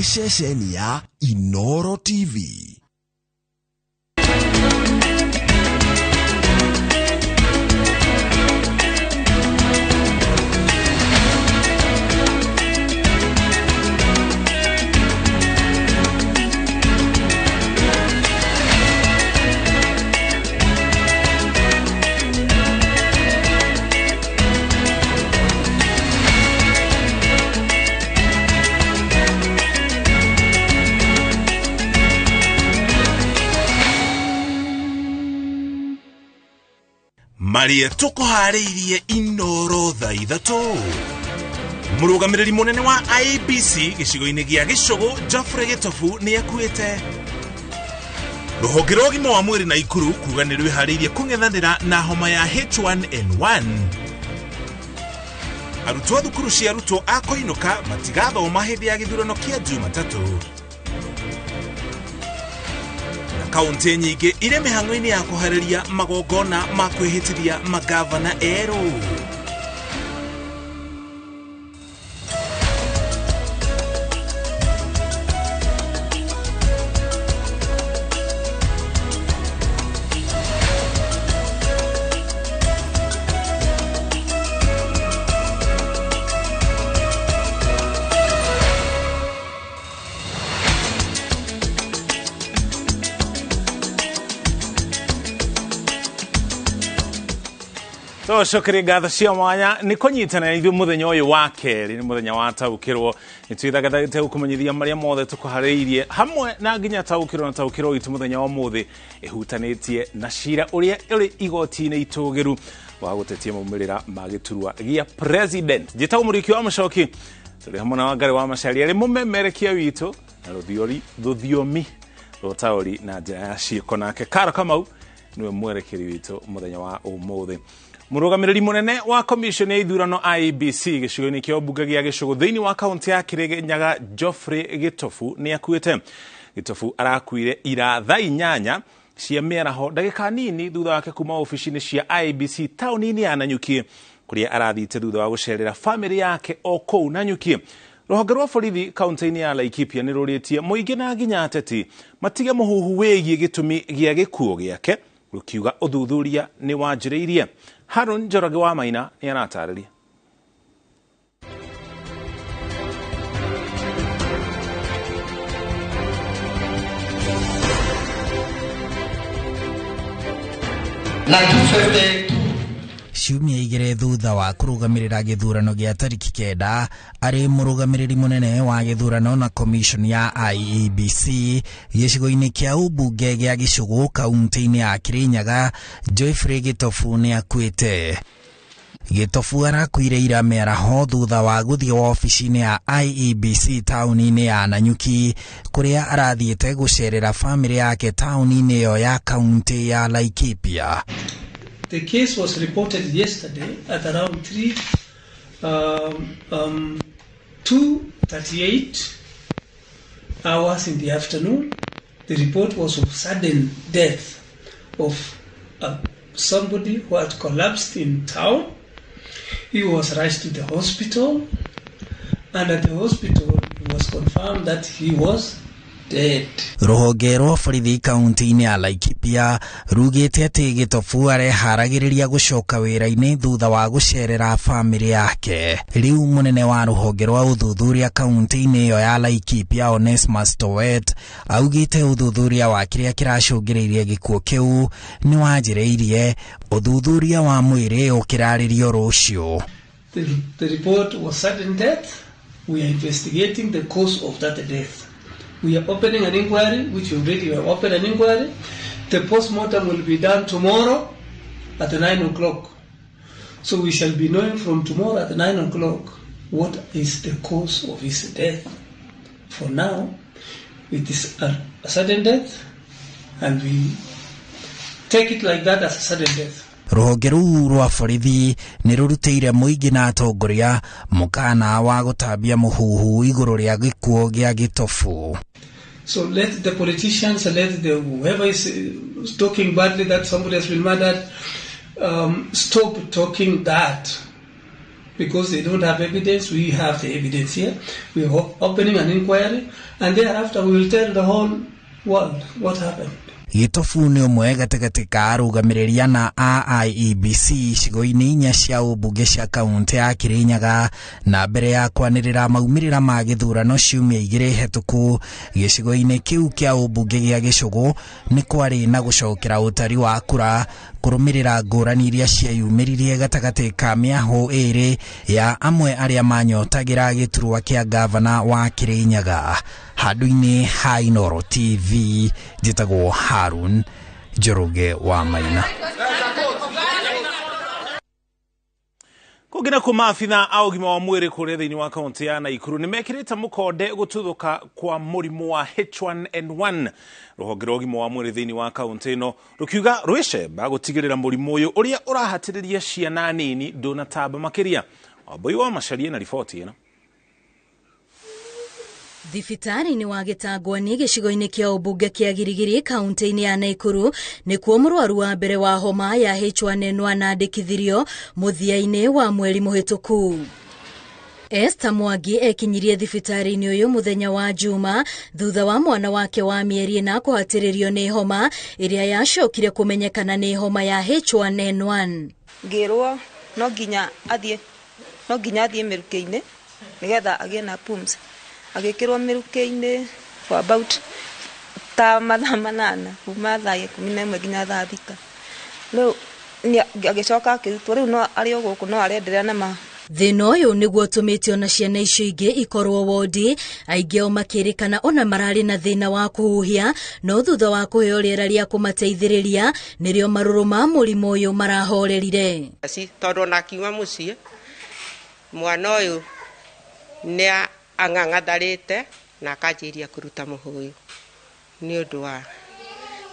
Nĩ ceceni ya Inoro TV. Marĩa tũkũharĩirie Inoro thaa 3. Mũrũgamĩrĩri mũnene wa IEBC gĩcigo-inĩ gĩa Gĩcũgũ Geoffrey Gĩtobu nĩ akuĩte. Rũhonge rwa ũgima wa mwĩrĩ Naikuru kuga nĩ rwĩharĩirie kũng'ethanĩra na homa ya H1N1. Arutwo a thukuru cia arutwo a kũinũka matigathoma hĩndĩ ya gĩthurano kĩa Jumatatũ. Kaunti nyingĩ irĩ mĩhang'o-inĩ ya kũharĩria magongona ma kwĩhĩtithia magavana erũ. Tũcokerie ngatho cia mwanya nĩ kũnyitana ithuĩ mũthenya ũyũ wa kerĩ, nĩ mũthenya wa taũkĩrwo. Nĩ twĩthagathaĩte gũkũmenyithia marĩa mothe tũkũharĩirie hamwe na nginya taũkĩrwo na taũkĩrwo witũ mũthenya wa ũmũthĩ ĩhutanĩtie na cira ũrĩa ũrĩ igoti-inĩ itũgĩru wa gũtetia maumĩrĩra ma gĩturwa gĩa president. Njĩtagwo Mũrĩki wa Mũcoki, tũrĩ hamwe na Wangari wa Macharia arĩ mũmemerekia witũ na rũthiomi rwa ũtaũri na njĩra ya ciĩko, nake Karo Kamau nĩwe mwerekeri witũ mũthenya wa ũmũthĩ. Mũrũgamĩrĩri mũnene wa commission ya ithurano IEBC gĩcigo-inĩ kĩa ũmbunge gĩa Gĩcũgũ thĩinĩ wa kaunti ya Kĩrĩnyaga Geoffrey Gĩtobu nĩ akuĩte. Gĩtobu arakuire ira thaa 8 cia mĩaraho ndagĩka nini thutha wake kuma obici-inĩ cia IEBC taũni-inĩ ya Nanyuki kũrĩa arathiĩte thutha wa gũcerera famĩlĩ yake o kũu Nanyuki. Rũhonge rwa borithi kaunti-inĩ ya Laikipia nĩ rũrĩtie mũingĩ na nginya ateti matige mũhuhu wĩgiĩ gĩtũmi gĩa gĩkuũ gĩake, rũkiuga ũthuthuria nĩ wanjĩrĩirie. Haron Njoroge wa Maina nĩ aratarĩria. Ciumia 2 thutha wa kũrũgamĩrĩra gĩthurano gĩa tariki 9 arĩ mũrũgamĩrĩri mũnene wa gĩthurano na commission ya IEBC gĩcigo-inĩ kĩa ũmbunge gĩa Gĩcũgũ kaunti-inĩ ya Kĩrĩnyaga, Geoffrey Gĩtobu nĩ akuĩte. Gĩtobu arakuire ira mĩaraho thutha wa gũthiĩ wabici-inĩ ya IEBC taũni-inĩ ya Nanyuki kũrĩa arathiĩte gũcerera famĩlĩ yake taũni-inĩ ĩyo ya kaunti ya Laikipia. The case was reported yesterday at around 2:38 hours in the afternoon. The report was of sudden death of somebody who had collapsed in town. He was rushed to the hospital, and at the hospital it was confirmed that he was dead. Rũhonge rwa borithi kaunti-inĩ ya Laikipia rugĩte atĩ Gĩtobu areharagĩrĩria gũcoka wĩra-inĩ thutha wa gũcerera famĩlĩ yake. Rĩu mũnene wa rũhonge rwa ũthuthuria kaunti-inĩ ĩyo ya Laikipia Onesmus Towet augĩte ũthuthuria wa kĩrĩa kĩracũngĩrĩirie gĩkuũ kĩu nĩ wanjĩrĩirie, ũthuthuria wa mwĩrĩ ũkĩrarĩrio rũciũ. The report was sudden death. We are investigating the cause of that death. We are opening an inquiry, which already we have opened an inquiry. The postmortem will be done tomorrow at 9 o'clock. So we shall be knowing from tomorrow at 9 o'clock what is the cause of his death. For now, it is a sudden death, and we take it like that as a sudden death. Rũhonge rũu rwa borithi nĩ rũrutĩire mũingĩ na atongoria mũkana wa gũtambia mũhuhu igũrũ rĩa gĩkuũ gĩa Gĩtobu. So let the politicians, let the whoever is talking badly that somebody has been murdered, stop talking that. Because they don't have evidence, we have the evidence here. We are opening an inquiry, and thereafter we will tell the whole world what happened. Gĩtobu nĩ ũmwe gatagatĩ ka arũgamĩrĩri ana a IEBC icigo-inĩ inya cia ũmbunge cia kaũntĩ ya Kirinyaga, na mbere ya kwanĩrĩra maumĩrĩra ma gĩthurano ciumia 2 hetũku gĩcigo-inĩ kĩu kĩa ũmbunge gĩa Gĩcũgũ nĩ kwarĩ na gũcokera ũtari wa kura kũrũmĩrĩra ngũrani iria cieyumĩririe gatagatĩ ka mĩahũ ĩrĩ ya amwe arĩa manyotagĩra gĩturwa kĩa gavana wa Kirinyaga. Handũ-inĩ ha Inooro TV njĩtagwo Harun Njoroge wa Maina. Kũngĩ nakuo maabitha a ũgima wa mwĩrĩ kũrĩa thĩinĩ wa kaũntĩ ya Naikuru nĩ mekĩrĩte mũkonde gũtuthũka kwa mũrimũ wa H1N1. Rũhonge rwa ũgima wa mwĩrĩ thĩinĩ wa kaũntĩ ĩno rũkiuga rwĩcemba gũtigĩrĩra mũrimũ ũyũ ũrĩa ũrahatĩrĩria ciana nini ndũnatamba makĩria. Wambui wa Macharia na riboti ĩno. Thibitarĩ-inĩ wa Gĩtangwani gĩcigo-inĩ kĩa ũmbunge kĩa Girigiri kaũntĩ-inĩ ya Naikuru nĩkuo mũrwaru wa mbere wa homa ya H1N1 andĩkithirio mũthia-inĩ wa mweri mũhĩtũku. Esther Mwangi ekinyirie thibitarĩ-inĩ ũyũ mũthenya wa Juma thutha wa mwana wake wa mĩeri 4 kũhatĩrĩrio nĩ homa ĩrĩa yacokire kũmenyekana nĩ homa ya H1N1. Ngĩrwo no nginya athiĩ mĩrukĩ-inĩ nĩgetha agĩe na pumps. Agĩkĩrwo mĩrukĩ-inĩ for about ta mathaa 8 kuma thaa 11 nginya thaa 6. Rĩu agĩcoka akĩrutwo, rĩu no arĩ o gũkũ no arenderea na ma. Thĩna ũyũ nĩguo ũtũmĩte ona ciana icio ingĩ ikorwo wodi, aingĩ ao makĩrĩkana ona mararĩ na thĩna wa kũhuhia, no thutha wa kũheo rĩera rĩa kũmateithĩrĩria nĩrĩo marũrũ ma mũrimũ ũyũ marahorerire. Tondũ ona akiuma mũciĩ mwana ũyũ nĩ ang'ang'atharĩte na akanjĩria kũruta mũhũyũ nĩ ũndũ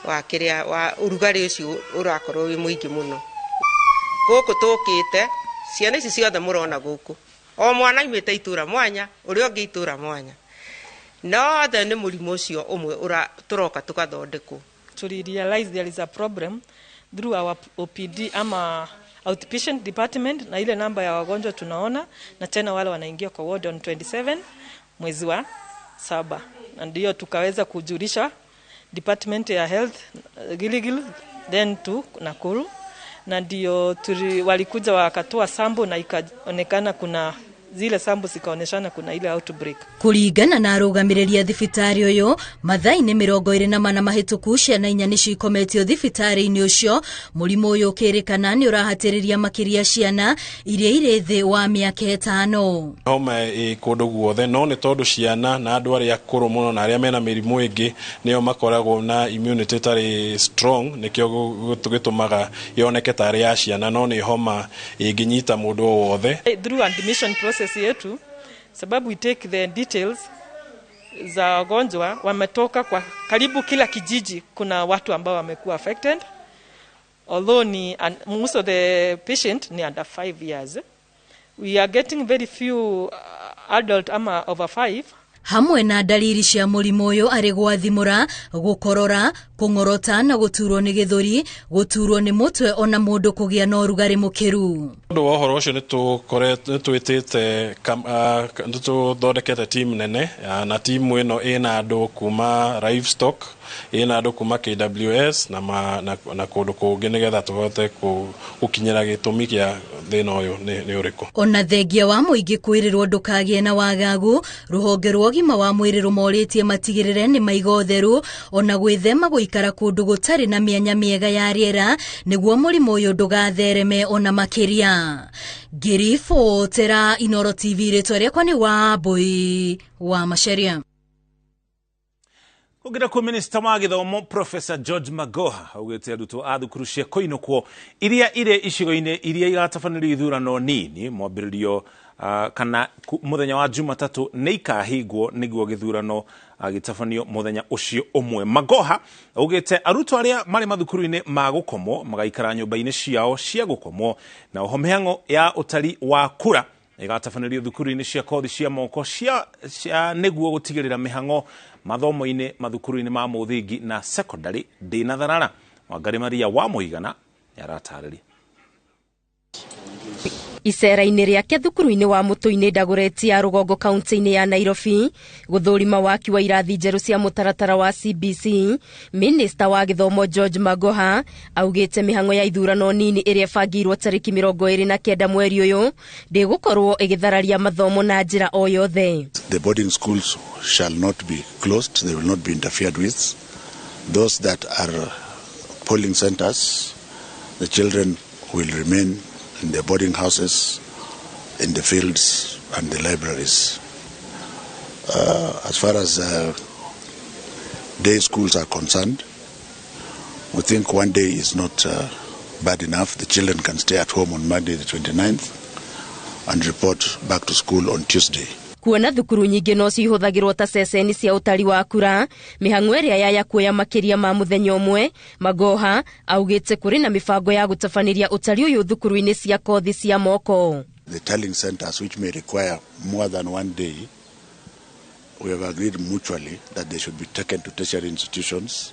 wa kĩrĩa wa ũrugarĩ ũcio ũrakorwo wĩ mũingĩ mũno. Gũkũ tũkĩte ciana ici ciothe mũrona gũkũ, o mwana aumĩte itũra mwanya, ũrĩa ũngĩ itũra mwanya, no othe nĩ mũrimũ ũcio ũmwe tũroka tũgathondekwo. To realize there is a problem through our OPD ama outpatient department, na ile namba ya wagonjwa tunaona, na tena wale wanaingia kwa ward on 27 mwezi wa 7, na ndio tukaweza kujulisha department ya health Gilgil then to Nakuru, na ndio walikuja wakatoa sample na ikaonekana kuna zile sample zikaoneshana kuna ile outbreak. Kuringana na arũgamĩrĩri a thibitarĩ ũyũ, mathaa-inĩ 24 mahĩtũku ciana 4 nĩcio ikometio thibitarĩ-inĩ ũcio. Mũrimũ ũyũ ũkĩrĩkana nĩ ũrahatĩrĩria makĩria ciana iria irĩ thĩ wa mĩaka 5. Homa ĩ kũndũ guothe, no nĩ tondũ ciana na andũ arĩa akũrũ mũno na arĩa mena mĩrimũ ĩngĩ nĩo makoragwo na immunity ĩtarĩ strong, nĩkĩo gĩtũmaga yoneke tarĩ ya ciana, no nĩ homa ĩngĩnyita mũndũ o wothe. Through admission process yetu, sababu we take the details za wagonjwa wametoka kwa karibu kila kijiji, kuna watu ambao wamekuwa affected, although ni most of the patient ni under 5 years. We are getting very few adult ama over 5. Hamwe na dalili cia mũrimũ ũyũ arĩ gwathimũra, gũkorora, kũng'orota na gũturwo nĩ gĩthũri, gũturwo nĩ mũtwe ona mũndũ kũgĩa na ũrugarĩ mũkĩru. Ũndũ wa ũhoro ũcio nĩtwĩtĩte nĩtũthondekete team nene, na timu ĩno ĩna andũ kuma livestock, ĩna andũ kuma KWS na kũndũ kũngĩ nĩgetha tũhote gũkinyĩra gĩtũmi kĩa thĩna ũyũ nĩ ũrĩkũ. Ona thengia wa mũingĩ kwĩrĩrwo ndũkagĩe na wagagu, rũhonge rwa ũgima wa mwĩrĩ rũmorĩtie matigĩrĩre nĩ maiga ũtheru ona gwĩthema gũikara kũndũ gũtarĩ na mĩanya mĩega ya rĩera nĩguo mũrimũ ũyũ ndũgathereme ona makĩria. Ngĩribotera Inooro TV, rĩtwa rĩakwa nĩ Wambui wa Macharia. Kũngĩra kwa Minista wa Gĩthomo Professor George Magoha augĩte arutwo a thukuru cia kũinũkwo iria irĩ icigo-inĩ iria iratabanĩrio ithurano nini mwambĩrĩrio kana mũthenya wa Jumatatũ nĩ ikahingwo nĩguo gĩthurano gĩtabanio mũthenya ũcio ũmwe. Magoha augĩte arutwo arĩa marĩ mathukuru-inĩ ma gũkomwo magaikara nyũmba-inĩ ciao cia gũkomwo, na oho mĩhang'o ya ũtari wa kura ĩgatabanĩrio thukuru-inĩ cia kothi cia moko cia nĩguo gũtigĩrĩra mĩhang'o mathomo-inĩ mathukuru-inĩ ma mũthingi na secondary ndĩnatharara. Wangari Maria wa Mũigana nĩaratarĩria. Icera-inĩ rĩake thukuru-inĩ wa Mũtũinĩ Dagoretti ya Rũgongo kaunti-inĩ ya Nairobi gũthũrima waki wa irathi njerũ cia mũtaratara wa CBC, Minista wa gĩthomo George Magoha augĩte mĩhang'o ya ithurano nini ĩrĩa ĩbangĩirwo tarĩki 29 mweri ũyũ ndĩgũkorwo ĩgĩthararia mathomo na njĩra o yothe. The boarding schools shall not be closed, they will not be interfered with. Those that are polling centers, the children will remain in their boarding houses, in the fields and the libraries. As far as day schools are concerned, we think one day is not bad enough. The children can stay at home on Monday the 29th and report back to school on Tuesday. Kuona thukuru nyingĩ no cihũthagĩrwo ta ceceni cia ũtari wa kura, mĩhang'o ĩrĩa yaya kuoya makĩria ma mũthenya ũmwe, Magoha augĩte kũrĩ na mĩbango ya gũtabanĩria ũtari ũyũ thukuru-inĩ cia kothi cia moko. The tallying centers, which may require more than one day, we have agreed mutually that they should be taken to tertiary institutions,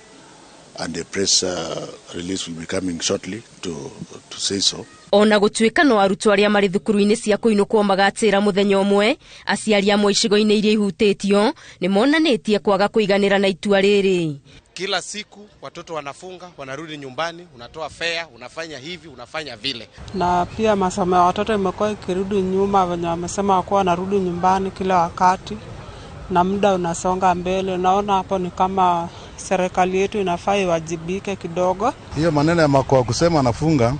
and a press release will be coming shortly to say so. Ona gũtuĩka no arutwo arĩa marĩ thukuru-inĩ cia kũinũkwo magatĩra mũthenya ũmwe, aciari amwe icigo-inĩ iria ihutĩtio nĩ monanĩtie kwaga kũiganĩra na itua rĩrĩ. Kila siku watoto wanafunga, wanarudi nyumbani, unatoa fare, unafanya hivi, unafanya vile. Na pia masomo ya watoto imekuwa ikirudi nyuma, wenye wamesema wakuwa wanarudi nyumbani kila wakati na muda unasonga mbele. Naona hapo ni kama serikali yetu inafaa iwajibike kidogo. Hiyo maneno ya makoa kusema anafunga,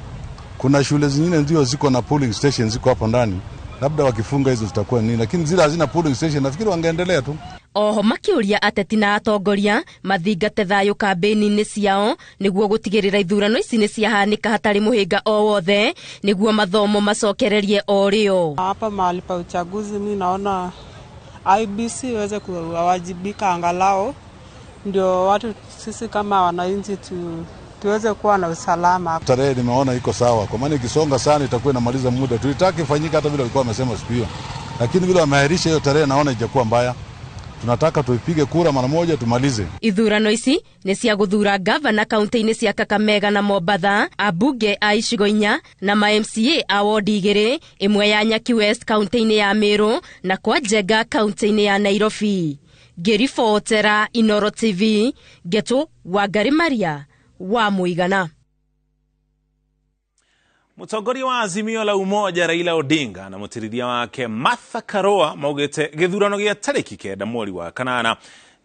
kuna shule zingine ndio ziko na polling station ziko hapo ndani, labda wakifunga hizo zitakuwa nini, lakini zile hazina polling station nafikiri wangeendelea tu. Oho makiuria ateti na atongoria mathingate thayũ kambĩni-inĩ ciao nĩguo gũtigĩrĩra ithurano ici nĩ ciahanĩka hatarĩ mũhĩnga o wothe nĩguo mathomo macokererie o rĩo. Hapa mahali pa uchaguzi mimi naona IBC iweze kuwajibika angalau ndio watu sisi kama wananchi tuweze kuwa na usalama. Tarehe nimeona iko sawa, kwa maana ikisonga sana itakuwa inamaliza muda. Tulitaka ifanyike hata vile walikuwa wamesema siku hiyo, lakini vile wameahirisha hiyo tarehe naona ijakuwa mbaya. Tunataka tuipige kura mara moja tumalize. Ithurano ici nĩ cia gũthura gavana kaunti-inĩ cia Kakamega na Mombatha, ambunge a icigo inya na ma MCA a wodi igĩrĩ, ĩmwe ya Nyaki West kaunti-inĩ ya Meru na kwa Njenga kaunti-inĩ ya Nairobi. Ngĩribotera Inoro TV, Ngetu Wangari Maria wa Mũigana. Mũtongoria wa Azimio la Umoja Raila Odinga na mũtirithia wake Martha Karua maugĩte gĩthurano gĩa tarĩki 9 mweri wa 8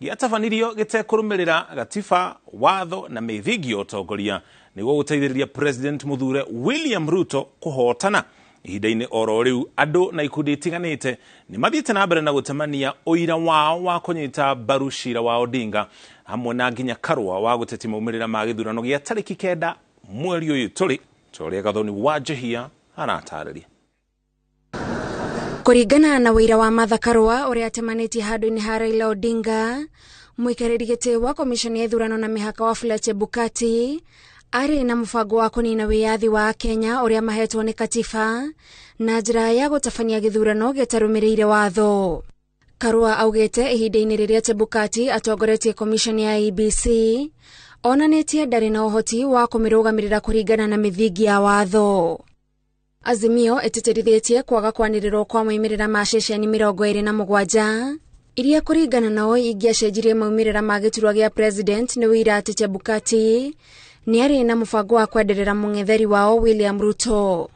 gĩatabanirio gĩtekũrũmĩrĩra gatiba, watho na mĩthingi ya ũtongoria nĩguo gũteithĩrĩria President Mũthure William Ruto kũhotana. Ihinda-inĩ oro rĩu andũ na ikundi itiganĩte nĩ mathiĩte na mbere na gũtemania ũira wao wa kũnyita mbaru cira wa Odinga hamwe na nginya Karua wa gũtetia maumĩrĩra ma gĩthurano gĩa tarĩki 9 mweri ũyũ tũrĩ. Toria Gathoni wa Njehia aratarĩria. Kũringana na wĩira wa Martha Karua ũrĩa atemanĩtie handũ-inĩ ha Raila Odinga, mũikarĩri gĩtĩ wa komishoni ya ithurano na mĩhaka Wafula Chebukati arĩ na mũbango wa kũnina wĩyathi wa Kenya ũrĩa mahetwo nĩ katiba na njĩra ya gũtabania gĩthurano gĩtarũmĩrĩire watho. Karua augĩte ihinda-inĩ rĩrĩa Chebukati atongoretie komishoni ya IEBC onanĩtie ndarĩ na ũhoti wa kũmĩrũgamĩrĩra kũringana na mĩthingi ya watho. Azimio ĩtĩtĩrithĩtie kwaga kwanĩrĩrwo kwa maumĩrĩra ma ceceni 27 iria kũringana nao ingĩacenjirie maumĩrĩra ma gĩturwa gĩa president nĩ wĩira atĩ Chebukati nĩ arĩ na mũbango wa kwenderera mũng'etheri wao William Ruto.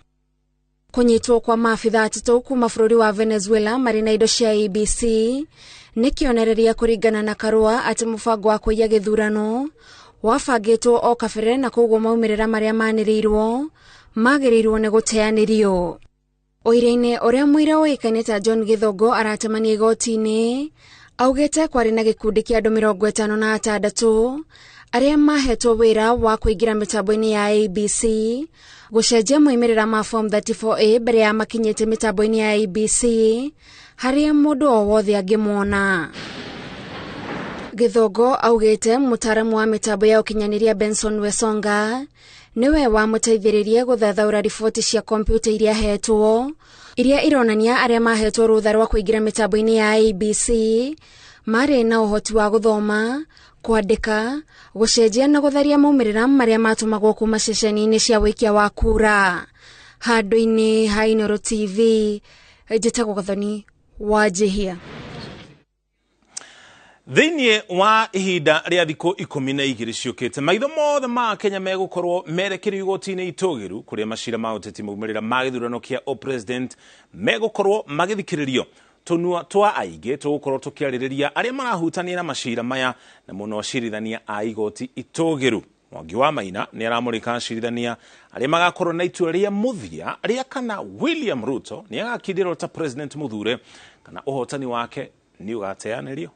Kũnyitwo kwa maabitha atatũ kuma bũrũri wa Venezuela marĩ na indo cia IEBC nĩ kĩonereria kũringana na Karua atĩ mũbango wa kũiya gĩthurano wabangĩtwo o kabere na koguo maumĩrĩra marĩa manĩrĩirwo magĩrĩirwo nĩ gũteanĩrio. Ũira-inĩ ũrĩa mũira ũĩkaine ta John Gĩthongo aratemania igoti-inĩ augĩte kwarĩ na gĩkundi kĩa andũ 56 arĩa mahetwo wĩra wa kũingĩra mĩtambo-inĩ ya IEBC gũcenjia moimĩrĩra ma form 34A mbere ya makinyĩte mĩtambo-inĩ ya IEBC harĩa mũndũ o wothe angĩmona. Gĩthongo augĩte mũtaaramu wa mĩtambo ya ũkinyanĩria Benson Wesonga niwe wamũteithĩrĩrie gũthathaũra riboti cia kompiuta iria ahetwo iria ironania arĩa mahetwo rũtha rwa kũingĩra mĩtambo-inĩ ya IEBC marĩ na ũhoti wa gũthoma, kwandĩka, gũcenjia na gũtharia maumĩrĩra marĩa matũmagwo kuma ceceni-inĩ cia wĩikia wa kura. Handũ-inĩ ha Inooro TV, njĩtagwo Gathoni wa Njihia. Thĩinĩ wa ihinda rĩa thikũ 12 ciũkĩte, maitho mothe ma Kenya megũkorwo merekerio igoti-inĩ itũgĩru kũrĩa macira ma ũteti maumĩrĩra ma gĩthurano kĩa ũpresident megũkorwo magĩthikĩrĩrio. Tũnua twa aingĩ tũgũkorwo tũkĩarĩrĩria arĩa marahutania na macira maya na mũno acirithania a igoti itũgĩru. Mwangi wa Maina nĩ aramũrĩka acirithania arĩa magakorwo na itua rĩa mũthia rĩa kana William Ruto nĩ agakindĩrwo ta president mũthure kana ũhotani wake nĩ ũgateanĩrio.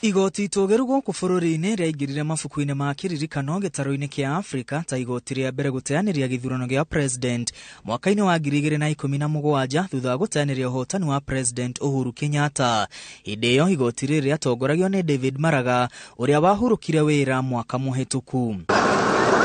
Igoti itũgĩru gũkũ bũrũri-inĩ rĩaingĩrire mabuku-inĩ ma kĩririkano gĩtarũ-inĩ kĩa Afrika ta igoti rĩa mbere gũteanĩria gĩthurano gĩa president mwaka-inĩ wa 2017 thutha wa gũteanĩria ũhotani wa president Uhuru Kenyatta. Hĩndĩ ĩyo igoti rĩrĩ rĩatongoragio nĩ David Maraga ũrĩa wahurũkire wĩra mwaka mũhĩtũku.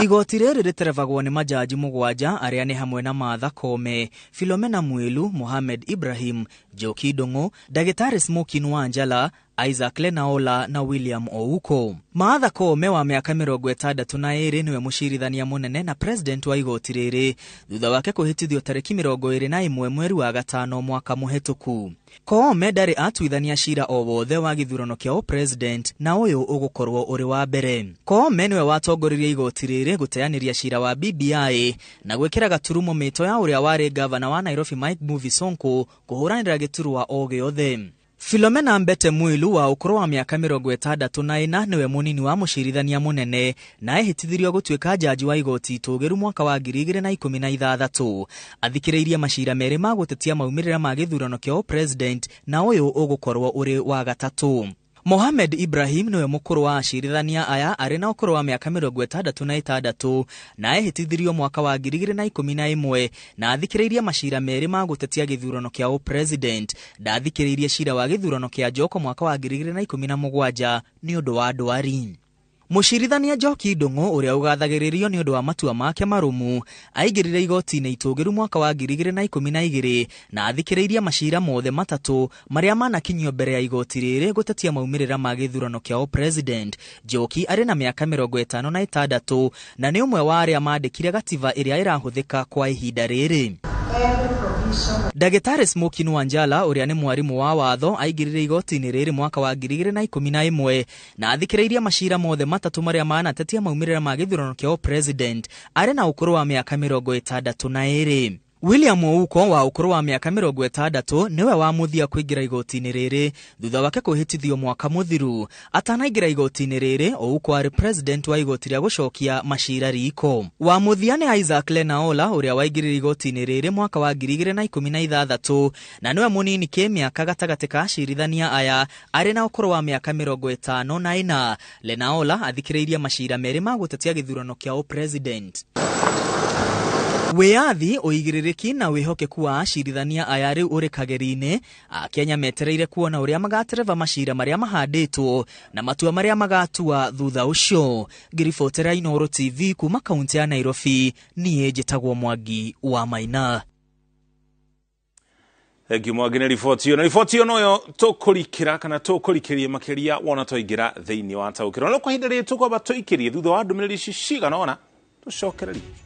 Igoti rĩrĩ rĩterebagwo nĩ majaji 7 arĩa nĩ hamwe na Martha Koome, Philomena Mwilu, Mohamed Ibrahim, Njoki Ndung'u, Ndagĩtarĩ Smokin Wanjala, Isaac Lenaola na William Ouko. Martha Koome wa mĩaka 62 nĩwe mũcirithania mũnene na president wa igoti rĩrĩ thutha wake kũhĩtithio tarĩki 21 mweri wa gatano mwaka mũhĩtũku. Koome ndarĩ atuithania cira o wothe wa gĩthurano kĩa ũpresident na ũyũ ũgũkorwo ũrĩ wa mbere. Koome nĩwe watongoririe igoti rĩrĩ gũteanĩria cira wa BBI na gwĩkĩra gaturumo mĩto ya ũrĩa warĩ gavana wa Nairobi Mike Mbuvi Sonko kũhũranĩra gĩturwa o gĩothe. Philomena Mbete Mwilu wa ũkũrũ wa mĩaka 64 nĩwe mũnini wa mũcirithania mũnene na ehĩtithirio gũtuĩka jaji wa igoti itũgĩru mwaka wa 2016. Athikĩrĩirie macira merĩ ma gũtetia maumĩrĩra ma gĩthurano kĩa ũpresident na ũyũ ũgũkorwo ũrĩ wa gatatũ. Mohamed Ibrahim nĩwe mũkũrũ wa acirithania aya arĩ na ũkũrũ wa mĩaka 66 na ehĩtithirio mwaka wa 2011 na athikĩrĩirie macira merĩ ma gũtetia gĩthurano kĩa ũpresident. Ndathikĩrĩirie cira wa gĩthurano kĩa Joko mwaka wa 2017 nĩ ũndũ wa ndwari. Mũcirithania Njoki Ndung'u ũrĩa ũgathagĩrĩrio nĩ ũndũ wa matua make marũmu aingĩrire igoti-inĩ itũgĩru mwaka wa 2012 na athikĩrĩirie macira mothe matatũ marĩa manakinyio mbere ya igoti rĩrĩ gũtetia maumĩrĩra ma gĩthurano kĩa ũpresident. Njoki arĩ na mĩaka 56 na nĩ ũmwe wa arĩa mandĩkire gatiba ĩrĩa ĩrahũthĩka kwa ihinda rĩrĩ. Ndagĩtarĩ Smokin Wanjala ũrĩa nĩ mwarimũ wa watho aingĩrire igoti-inĩ rĩrĩ mwaka wa 2011 na athikĩrĩirie macira mothe matatũ marĩa manatetia maumĩrĩra ma gĩthurano kĩa ũpresident arĩ na ũkũrũ wa mĩaka 62. William Ouko wa ũkũrũ wa mĩaka 60 nĩwe wa mũthia kũingĩra igoti-inĩ rĩrĩ thutha wake kwĩhĩtithio mwaka mũthiru. Atanaingĩra igoti-inĩ rĩrĩ, Ouko arĩ president wa igoti rĩa gũcokia macira riko. Wa mũthia nĩ Isaac Lenaola ũrĩa waingĩrire igoti-inĩ rĩrĩ mwaka wa 2016 na nĩwe mũnini kĩmĩaka gatagatĩ ka acirithania aya arĩ na ũkũrũ wa mĩaka 54. Lenaola athikĩrĩirie macira merĩ ma gũtetia gĩthurano kĩa ũpresident. Wĩyathi, ũigĩrĩrĩki na wĩhokeku wa acirithania aya rĩu ũrĩ kageri-inĩ. Akenya metereire kuona ũrĩa magatereba macira marĩa mahandĩtwo na matua marĩa magatua thutha ũcio. Ngĩribotera Inooro TV kuma kaunti ya Nairobi, niĩ njĩtagwo Mwangi wa Maina. Thank you Mwangi nĩ riboti ĩyo. Na riboti ĩyo noyo tũkũrikĩra kana tũkũrikĩria makĩria wona twaingĩra thĩinĩ wa taũkĩrwo. No kwa ihinda rĩrĩ tũkwamba tũikĩrie thutha wa ndũmĩrĩri ici cigana ũna tũcokererie.